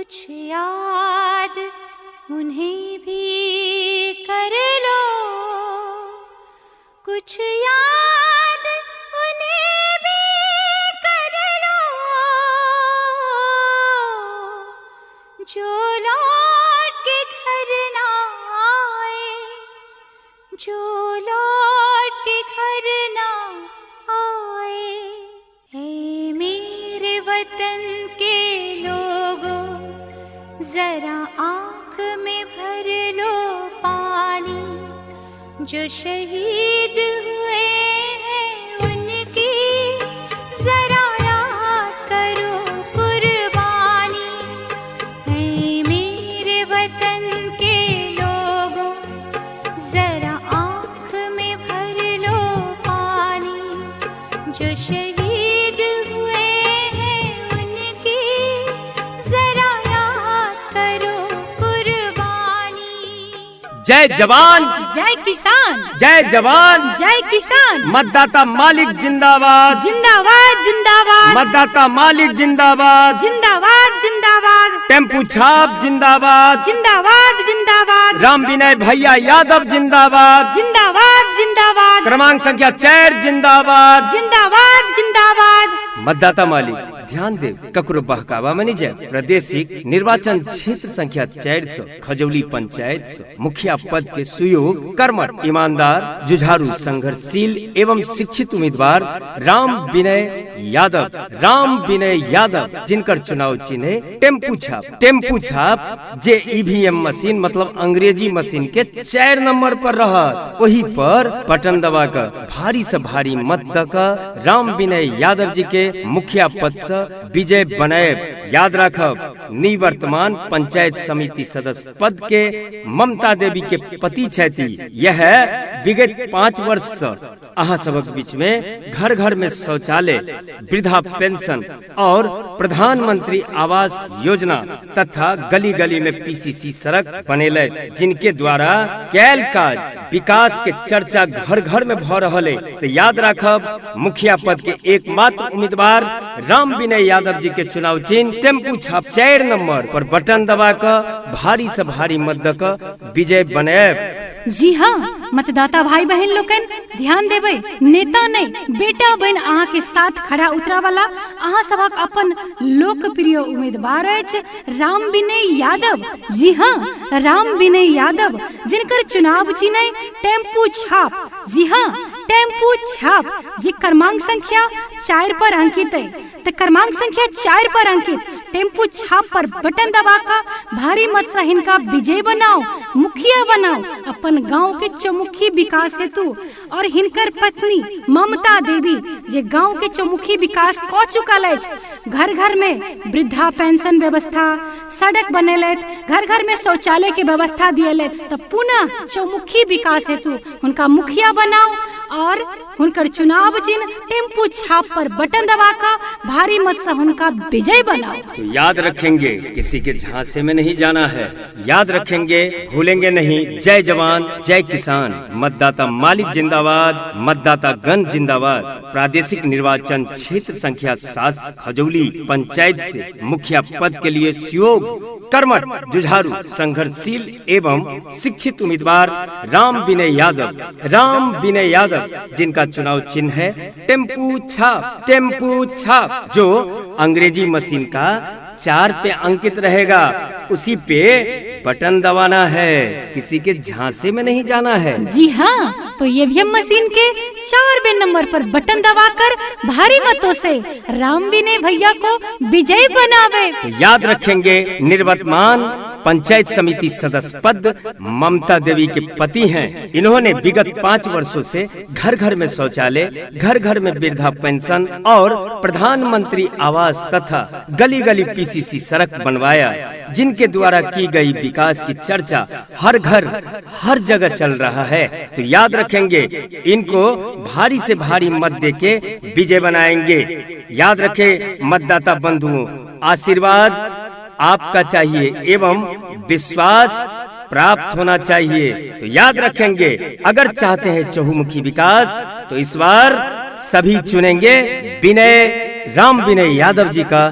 कुछ याद उन्हें भी कर लो, कुछ याद उन्हें भी कर लो, जो लौट के घर ना आए, जो लौट के घर ना आए। ऐ मेरे वतन के लोगों, जरा आँख में भर लो पानी, जो शहीद हुए हैं उनकी जरा याद करो कुर्बानी। ऐ मेरे वतन के लोगों, जरा आँख में भर लो पानी, जो शहीद हुए हैं उनकी जरा याद करो कुर्बानी। जय जवान, जय किसान, जय जवान, जय किसान। मतदाता मालिक जिंदाबाद, जिंदाबाद जिंदाबाद। मतदाता मालिक जिंदाबाद, जिंदाबाद जिंदाबाद। टेम्पू छाप जिंदाबाद, जिंदाबाद जिंदाबाद। राम विनय भैया यादव जिंदाबाद, जिंदाबाद जिंदाबाद। क्रमांक संख्या 4 जिंदाबाद, जिंदाबाद जिंदाबाद। मतदाता मालिक ध्यान दे, ककरो बहकावा में नहीं जाए। प्रादेशिक निर्वाचन क्षेत्र संख्या 400 खजौली पंचायत से मुखिया पद के सुयोग कर्मठ, ईमानदार, जुझारू, संघर्षशील एवं शिक्षित उम्मीदवार राम विनय यादव, राम विनय यादव, जिनकर चुनाव चिन्ह है टेम्पू छाप, टेम्पू छाप जे ईवीएम मशीन मतलब अंग्रेजी मशीन के 4 नंबर पर रहत, वही पर बटन दबा कर भारी से भारी मत दक राम विनय यादव जी के मुखिया पद से विजय बनाए। याद रखब, निवर्तमान पंचायत समिति सदस्य पद के ममता देवी के पति छथि। यह विगत 5 वर्ष से अहाँ सबक बीच में घर घर में शौचालय, वृद्धा पेंशन और प्रधानमंत्री आवास योजना तथा गली गली में पीसीसी सड़क बनेले, जिनके द्वारा कैल काज विकास के चर्चा घर घर में भ रहल है। तो याद रखब, मुखिया पद के एकमात्र उम्मीदवार राम विनय यादव जी के चुनाव चिन्ह टेम्पू छाप 4 नंबर पर बटन दबा कर भारी से भारी मत दक विजय बनायब। जी हाँ, मतदाता भाई बहन लोकन ध्यान देबै, नेता नहीं बेटा बहन अहाँ के साथ खड़ा उतरा वाला अहाँ सबक अपन लोकप्रिय उम्मीदवार अछि राम विनय यादव। जी हाँ, राम विनय यादव, जिनकर चुनाव चिन्ह टेम्पू छाप। जी हाँ, टेम्पू छाप जे क्रमांक संख्या 4 पर अंकित है। तो क्रमांक संख्या 4 पर अंकित टेम्पू छाप पर बटन दबाकर भारी मत से हिनका विजय बनाओ, मुखिया बनाओ अपन गांव के चौमुखी विकास हेतु। और हिनकर पत्नी ममता देवी जे गांव के चौमुखी विकास क चुकल अछि, घर घर में वृद्धा पेंशन व्यवस्था, सड़क बनेलथि, घर घर में शौचालय के व्यवस्था दिएलथि, तो पुनः चौमुखी विकास हेतु हुनका मुखिया बनाओ और हुनकर चुनाव चिन्ह टेम्पू छाप पर बटन दबाकर भारी मत से हुनका विजय बनाओ। तो याद रखेंगे, किसी के झांसे में नहीं जाना है, याद रखेंगे, भूलेंगे नहीं। जय जवान, जय किसान। मतदाता मालिक जिंदाबाद, मतदाता गण जिंदाबाद। प्रादेशिक निर्वाचन क्षेत्र संख्या 7 खजौली पंचायत से मुखिया पद के लिए सुयोग कर्मठ, जुझारू, संघर्षशील एवं शिक्षित उम्मीदवार राम विनय यादव, राम विनय यादव, जिनका चुनाव चिन्ह है टेम्पू छाप, टेम्पू छाप, जो अंग्रेजी मशीन का 4 पे अंकित रहेगा, उसी पे बटन दबाना है, किसी के झांसे में नहीं जाना है। जी हाँ, तो ये भी हम मशीन के 4 नंबर पर बटन दबाकर भारी मतों से राम विनय भैया को विजय बनावे। तो याद रखेंगे, निवर्तमान पंचायत समिति सदस्य पद ममता देवी के पति हैं। इन्होंने विगत 5 वर्षों से घर घर में शौचालय, घर घर में वृद्धा पेंशन और प्रधानमंत्री आवास तथा गली गली पीसीसी सड़क बनवाया, जिनके द्वारा की गई विकास की चर्चा हर घर हर जगह चल रहा है। तो याद रखेंगे, इनको भारी से भारी मत देके विजय बनाएंगे। याद रखें मतदाता बंधुओं, आशीर्वाद आपका चाहिए एवं विश्वास प्राप्त होना चाहिए। तो याद रखेंगे, अगर चाहते हैं चहुमुखी विकास तो इस बार सभी चुनेंगे विनय राम विनय यादव जी का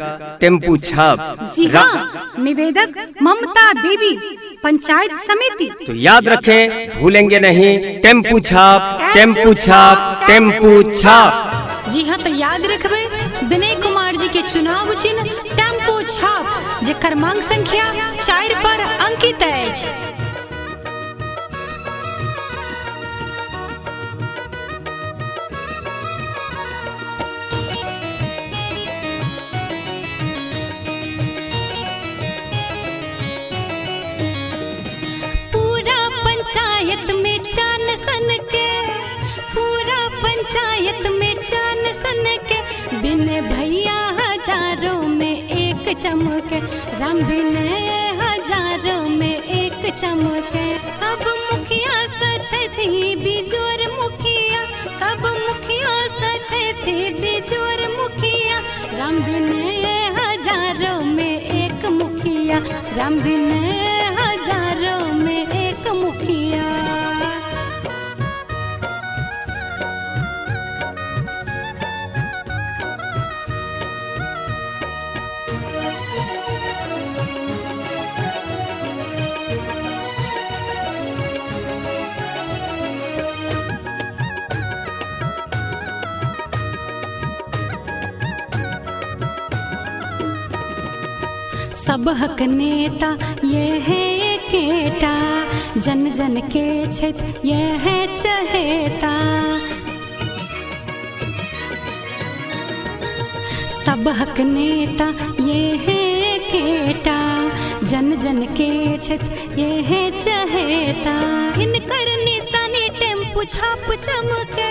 टेम्पू छाप। जी हाँ, निवेदक ममता देवी, पंचायत समिति। तो याद रखें, भूलेंगे नहीं, टेम्पू छाप, टेम्पू छाप, टेम्पू छाप। जी हाँ, तो याद रखबे विनय कुमार जी के चुनाव चिन्ह टेम्पू छाप, जेकर मांग संख्या 4 पर अंकित अछि। पूरा पंचायत में चान सन के, पूरा पंचायत में चान सन के, बिन भैया हजारों में एक चमके, राम विनय हजारों में एक चमके। सब मुखिया छथि बिजोर मुखिया, सब मुखिया छथि बिजोर मुखिया, राम विनय हजारों में एक मुखिया, राम विनय हजारों में एक मुखिया। सबहक नेता ये है एकेटा, जन जन के छथि ये है चहेता। सबहक नेता ये है एकेटा, जन जन के छथि ये है चहेता। हिनकर निशानी टेम्पू छाप चमके,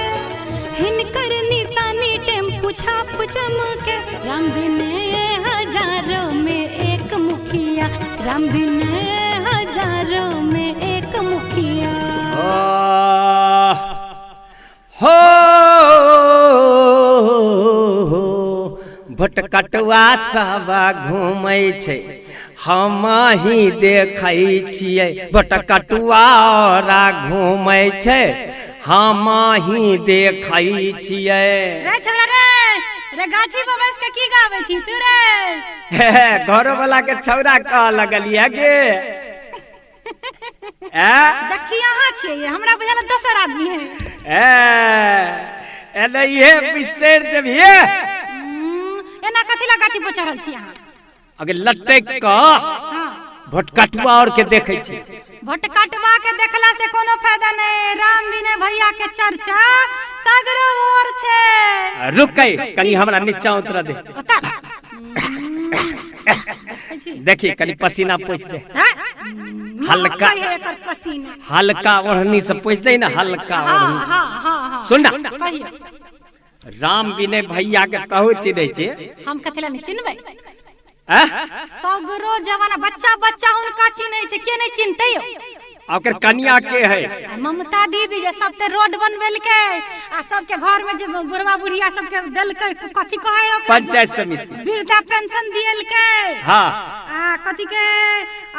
हिनकर निशानी टेम्पू छाप चमके, राम विनय हजारों में एक मुखिया, राम विनय हजारों में एक मुखिया। हो भटकटुआ सब घूमै छै, हम ही देखै छियै। भटकटुआ घूमै छै, हम ही देखै छियै। रे छोरा रे, रे गाछी पर बैस के की गाबै छी तू रे? घरो वाला के छौरा कह लगलियै गे। देखी अहाँ छियै, हमरा बुझायल दोसर आदमी है। ए एने इहे बिसरि जेबिहे। एना कथी ला गाछी पर चढ़ल छी अहाँ? अगे लटक क भटकटुआ और के देखै छी। भटकटुआ के देखला से कोनो फायदा नहीं, राम विनय भैया के चर्चा सगरो ओर छै। रुकै कनी हमरा नीचा उतर दे। देखी कनी पसीना पोछ दे, हल्का हल्का ओढ़नी से पोछ दे ना, हल्का ओढ़नी। सुन ना, राम विनय भैया के कहू चिन्है छी? हम कथी ला नहीं चिन्हबै? सगरो जवाना बच्चा बच्चा हुनका चिन्है छै, के नहीं चिन्हतै? ओकर कनिया के है? ममता दीदी, जे सबते रोड बनवेलकै आ सबके घर में जे बुढ़वा बुढ़िया सबके देलकै, कथी कहै ओकरा? पंचायत समिति। वृद्धा पेंशन दियलकै। हाँ, आ कथी के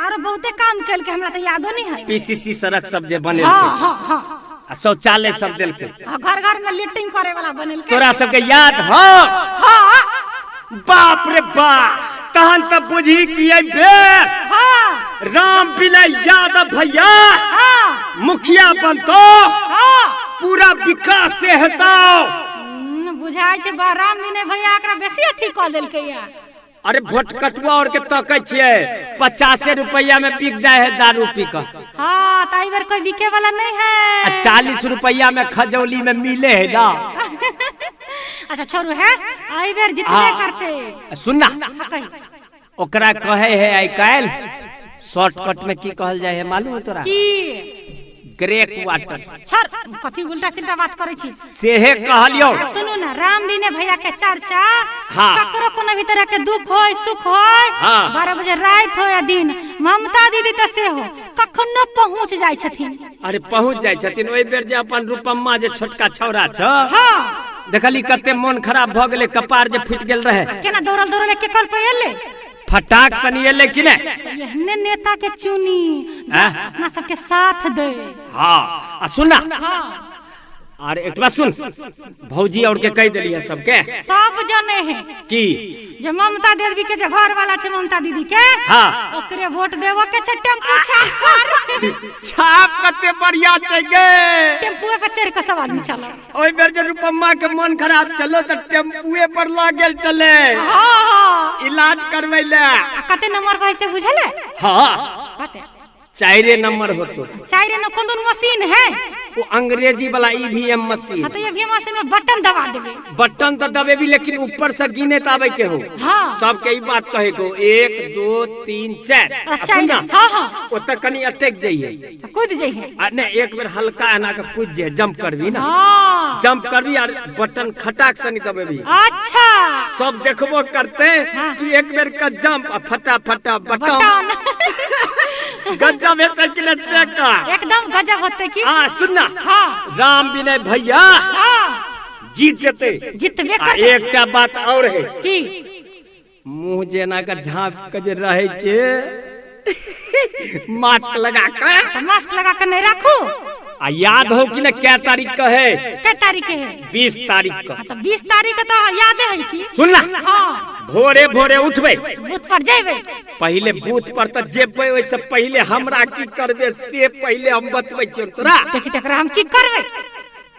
आरो बहुते काम केलकै, हमरा त यादो नहीं है। पीसीसी सड़क सब जे बनेलकै। हाँ हाँ हाँ, आ शौचालय सब देलकै, घर घर में लिटिंग करे वाला बनेलकै। तोरा सबके याद हो? हाँ। बाप रे बाप, तहन त बुझी कि एहि बेर हाँ राम विनय यादव भैया हाँ मुखिया बनतो, हाँ पूरा विकास से हेतौ। बुझाइ छै राम विनय भैया एकरा बेसी अथी कऽ देलकै या। अरे भोटकटुआ और के तकै छियै, 50 रुपया में बिक जाए है दारू पी कऽ। हाँ, त एहि बेर कोई बिके वाला नहीं है। आ 40 रुपया में खजौली में मिले है ना। अच्छा छोड़ू है, एहि बेर जितबे करते। सुन ना, ओकरा कहे है आइ काल्हि शॉर्टकट में की कहल जाय है मालूम है तोरा? की? ग्रेक वाटर। छोड़, कथी उल्टा सिल्टा बात करै छी? सेहे कहलियौ। सुनू ना, राम विनय भैया के चर्चा हाँ। ककरो कोनो भी तरह के दुख होय सुख होय, हाँ। 12 बजे राति हो या दिन, ममता दीदी त सेहो कखनो पहुँच जाइ छथिन। अरे पहुँच जाइ छथिन। ओहि बेर जे अपन रूपम्मा जे छोटका छौरा छ, हाँ देखली कते मन खराब भ गेलै, कपार जे फूटि गेल रहे, केना दौड़ल दौड़ल के कल पे एलै, फटाक सनी एलै कि नहि? एहने नेता के चुनी जे अपना सबके साथ दे। हाँ, आ सुन ना, हाँ। अरे एक बात सुन, भौजी और के कह देली है सबके, सब जाने है की जे ममता देवी के जे घर वाला छे ममता दीदी के, हाँ ओकरे वोट देबो के छे टेम्पू छाप पर। छाप कते बढ़िया छै गे, टेम्पुए पर चढ़ के सब आदमी चलो। ओइ बेर जे रूपम्मा के मन खराब चलो त टेम्पुए पर लग गेल चले। हां हां इलाज करबै ले। आ कते नंबर भाई से बुझले? हां कते? 4 नंबर होतो। 4 न कोन दोन मशीन है? वो अंग्रेजी वाला ईवीएम मशीन। हां तो ईवीएम मशीन में बटन दबा देबे। बटन तो दबेबी लेकिन ऊपर से गिने त आवे के हो। हां सबके ई बात कहे को 1 2 3 4। अच्छा हां हां ओत कनी अटक जाइए, कूद जाइए। आ नहीं एक बेर हल्का एना के कूद जाइए, जंप करबी ना। हां जंप करबी और बटन खटाक से नहीं दबेबी। अच्छा सब देखबो करते कि एक बेर का जंप आ फटाफटा बटन। गजब हेतै कि नहीं देखा? एकदम गजब होते की। हाँ सुनना, हाँ राम विनय भैया हाँ जीत जते, जीतबे करते। एकटा बात और है की मुंह जेना का झाँप के जे रहे छे मास्क लगा के, तो मास्क लगा के नहीं राखू। आ याद हो कि ना क्या तारीख का है? क्या तारीख है? 20 तारीख का। तो 20 तारीख का तो याद है की। सुनना, हाँ भोरे भोरे उठबे, बूथ पर जेबे। पहले बूथ पर त जेबे, ओइसे पहले हमरा की करबे से पहले हम बतबै छियौ तोरा। देखि तकरा हम की करबे?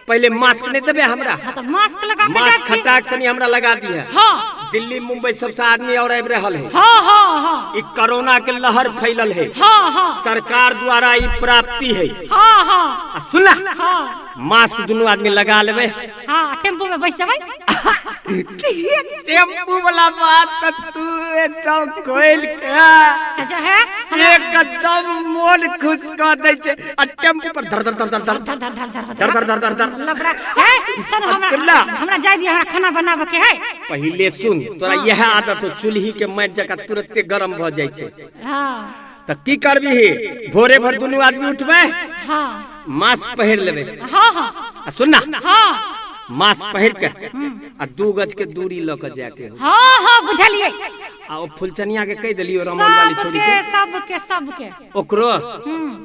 पहले मास्क नहीं देबे हमरा। हां तो मास्क लगा के मास्क खटाक सनी हमरा लगा दी है। हां दिल्ली मुंबई सबसे आदमी और आबि रहल है। हां हां हां ई कोरोना के लहर फैलल है। हां हां सरकार द्वारा ई प्राप्ति है। हां हां आ सुनना, हां मास्क दुनू आदमी लगा लेबे। हां टेम्पू में बैस जेबै। टेम्पू वाला बात त तू एकदम कोइल के अच्छा है, एकदम मन खुश क दै छै। आ टेम्पू पर धर धर धर धर धर धर धर धर धर धर धर धर धर लबड़ा है। सुन हमरा, हमरा जाय दिया, हमरा खाना बनावे के है। पहिले सुन, तोरा यह आदत हो चूल्ही के माटि जका तुरंते गरम भ जाइ छै। हां त की करबी? भोरे भर दुनू आदमी उठबै, हां मास्क पहिर लेबै। हां हां आ सुन ना, हां मास्क पहिर के आ 2 गज के दूरी ल के जाके हो। हां हां बुझलिए। आ ओ फुलचनिया के कह देलियो रमौल वाली छोरी के, सबके सबके ओकरो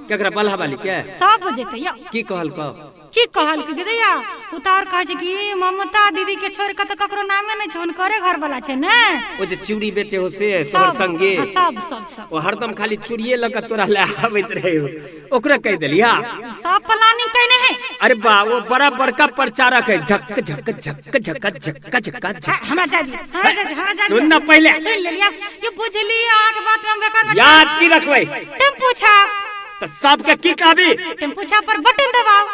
केकरा बलहा वाली के सब जेते। यो की कहल को? की कहल की दैया उतार कहै छै कि ममता दीदी के छोड़ के त ककरो नामे नै छै, हुनकरे घर वाला छै ने। ओ जे चूड़ी बेचे हो से तोहर संगे सब सब सब ओ हरदम खाली चूड़िए ल के तोरा ले आबैत रहे हो, ओकरे कह देलिया। सब प्लानिंग कइने है। अरे बा वो बड़ा बड़का प्रचारक है। झक झक झक झक झक झक झक। हमरा जाय दिया, हमरा जाय दिया, हमरा जाय दिया। सुन ना पहले सुन लेलिया, ये बुझली अहाँ के बात में हम बेकार में याद की रखबै। टेम्पू छाप त सबके की कहबी? टेम्पू छाप पर बटन दबाओ।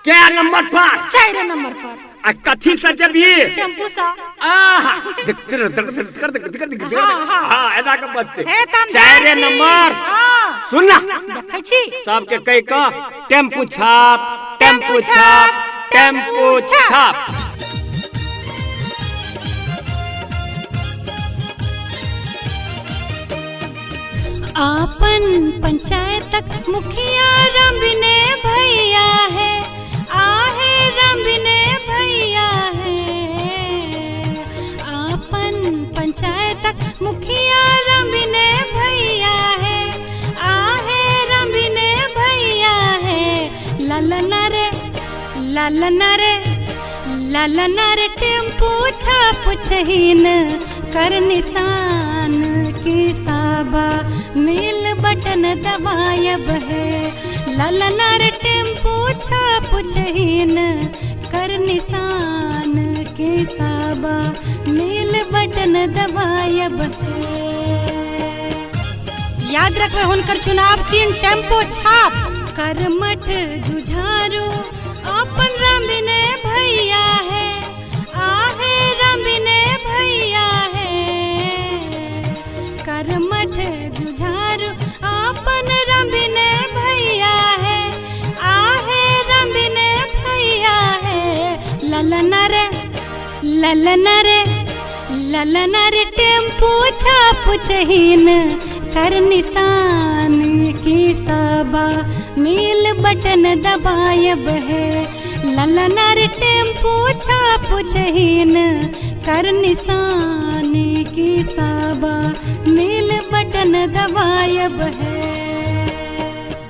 क्या नंबर पर? 4 नंबर पर। आ कथी से जेबी? टेम्पू से। आहा देख देख देख देख देख देख देख। हां एना के बजते 4 नंबर। हां सुन ना, देखै छी सबके कह के टेम्पू छाप, टेम्पू छाप, टेम्पू छाप। आपन पंचायतक मुखिया रामविनय भैया है, आहे रामविनय भैया है। आपन पंचायतक मुखिया रामविनय भैया है, आहे रामविनय भैया है। ललना रे ललना रे ललना रे टेम्पू छाप छहीन कर निशान की साबा मिल बटन दबायब है। ललना रे टेम्पू छाप छहीन कर निशान के साबा मिल बटन दबायब है। याद रखबे हुनकर चुनाव चिन्ह टेम्पो छाप। करमठ जुझारू अपन रामविनय भैया है, आहे रामविनय भैया है। करमठ जुझारू अपन रामविनय भैया है, आहे रामविनय भैया है। ललना रे ललना रे ललना रे टेम्पू छाप छहीन कर निशान की साबा मिल बटन दबायब है। ललना रे टेम्पू छाप छहीन कर निशान की साबा मिल बटन दबायब है।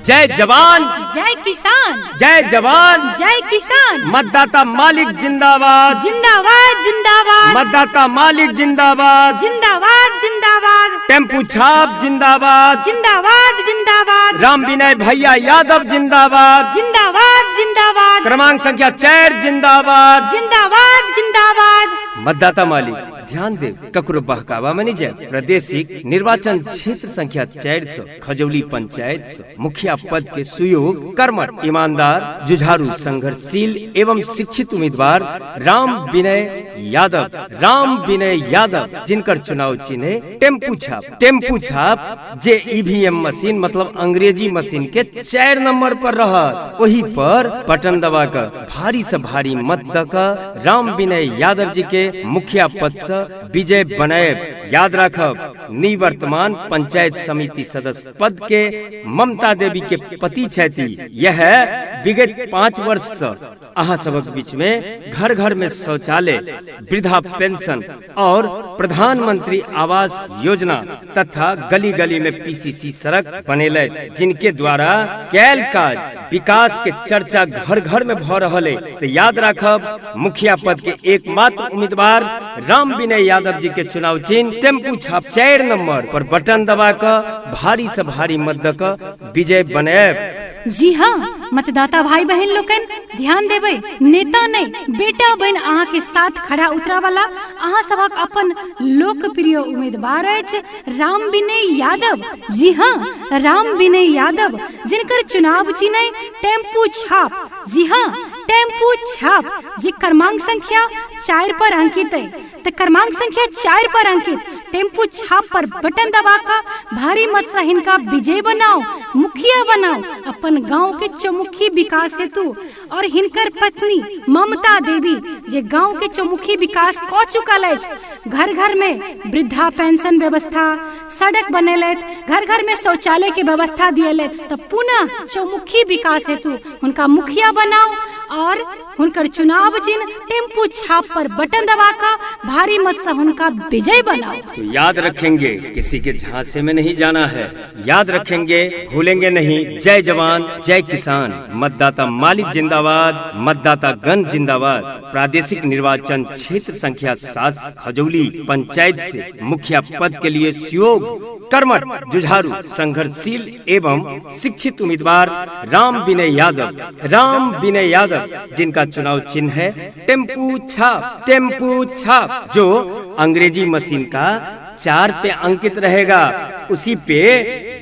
जय जवान, जय किसान, जय जवान, जय किसान। मतदाता मालिक जिंदाबाद, जिंदाबाद जिंदाबाद। मतदाता मालिक जिंदाबाद, जिंदाबाद जिंदाबाद। टेम्पू छाप जिंदाबाद, जिंदाबाद जिंदाबाद। राम विनय भैया यादव जिंदाबाद, जिंदाबाद जिंदाबाद। क्रमांक संख्या 4 जिंदाबाद, जिंदाबाद जिंदाबाद। मतदाता मालिक ध्यान देव, ककरो बहकावा में नहीं जाए। प्रादेशिक निर्वाचन क्षेत्र संख्या 400 खजौली पंचायत से मुखिया पद के सुयोग कर्मठ, ईमानदार, जुझारू, संघर्षशील एवं शिक्षित उम्मीदवार राम विनय यादव, राम विनय यादव, जिनकर चुनाव चिन्ह टेम्पू छाप, टेम्पू छाप जे ईवीएम मशीन मतलब अंग्रेजी मशीन के 4 नंबर पर रहत, वही पर बटन दबा कर भारी से भारी मत दक राम विनय यादव जी के मुखिया पद से विजय बनाए। याद रखब, निवर्तमान पंचायत समिति सदस्य पद के ममता देवी के पति छथि। यह विगत 5 वर्ष से अहाँ सबक बीच में घर घर में शौचालय, वृद्धा पेंशन और प्रधानमंत्री आवास योजना तथा गली गली में पीसीसी सड़क बनेले, जिनके द्वारा कैल काज विकास के चर्चा घर घर में भ रहल है। तो याद रखब, मुखिया पद के एकमात्र उम्मीदवार राम विनय यादव जी के चुनाव चिन्ह टेम्पू छाप 4 नंबर पर बटन दबा कर भारी से भारी मत दक विजय बनायब। जी हाँ, मतदाता भाई बहन लोकन ध्यान देबै, नेता नहीं बेटा बन अहाँ के साथ खड़ा उतरा वाला अहाँ सबक अपन लोकप्रिय उम्मीदवार अछि राम विनय यादव। जी हाँ, राम विनय यादव, जिनकर चुनाव चिन्ह टेम्पू छाप। जी हाँ, टेम्पू छाप जे क्रमांक संख्या 4 पर अंकित है। तो क्रमांक संख्या 4 पर अंकित टेम्पू छाप पर बटन दबाकर भारी मत से हिनका विजय बनाओ, मुखिया बनाओ अपन गांव के चौमुखी विकास हेतु। और हिनकर पत्नी ममता देवी जे गांव के चौमुखी विकास क चुकल अछि, घर घर में वृद्धा पेंशन व्यवस्था, सड़क बनेलथि, घर घर में शौचालय के व्यवस्था दिएलथि। तो पुनः चौमुखी विकास हेतु हुनका मुखिया बनाओ और हुनकर चुनाव चिन्ह टेम्पू छाप पर बटन दबाकर भारी मत से हुनका विजय बनाओ। तो याद रखेंगे, किसी के झांसे में नहीं जाना है, याद रखेंगे, भूलेंगे नहीं। जय जवान, जय किसान। मतदाता मालिक जिंदाबाद, मतदाता गण जिंदाबाद। प्रादेशिक निर्वाचन क्षेत्र संख्या 7 खजौली पंचायत से मुखिया पद के लिए सुयोग कर्मठ, जुझारू, संघर्षशील एवं शिक्षित उम्मीदवार राम विनय यादव, राम विनय यादव, जिनका चुनाव चिन्ह है टेम्पू छाप, टेम्पू छाप जो अंग्रेजी मशीन का 4 पे अंकित रहेगा, उसी पे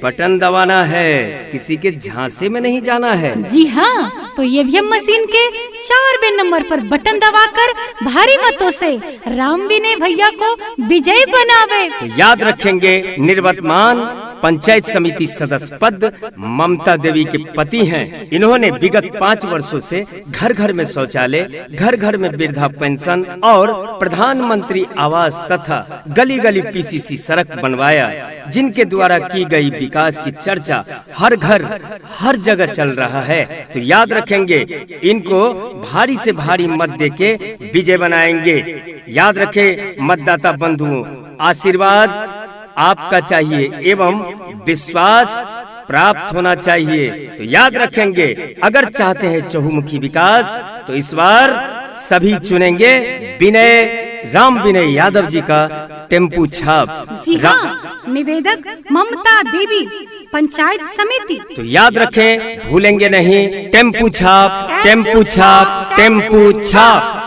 बटन दबाना है, किसी के झांसे में नहीं जाना है। जी हाँ, तो ये भी हम मशीन के 4 नंबर पर बटन दबाकर भारी मतों से राम विनय भैया को विजय बनावे। तो याद रखेंगे, निवर्तमान पंचायत समिति सदस्य पद ममता देवी के पति हैं। इन्होंने विगत 5 वर्षों से घर घर में शौचालय, घर घर में वृद्धा पेंशन और प्रधानमंत्री आवास तथा गली गली पीसीसी सड़क बनवाया, जिनके द्वारा की गई विकास की चर्चा हर घर हर जगह चल रहा है। तो याद रखेंगे, इनको भारी से भारी मत दे के विजय बनाएंगे। याद रखें मतदाता बंधुओं, आशीर्वाद आपका चाहिए एवं विश्वास प्राप्त होना चाहिए। तो याद रखेंगे, अगर चाहते हैं चहुमुखी विकास तो इस बार सभी चुनेंगे विनय, राम विनय यादव जी का टेम्पू छाप। जी हाँ, निवेदक ममता देवी, पंचायत समिति। तो याद रखें, भूलेंगे नहीं, टेम्पू छाप, टेम्पू छाप, टेम्पू छाप।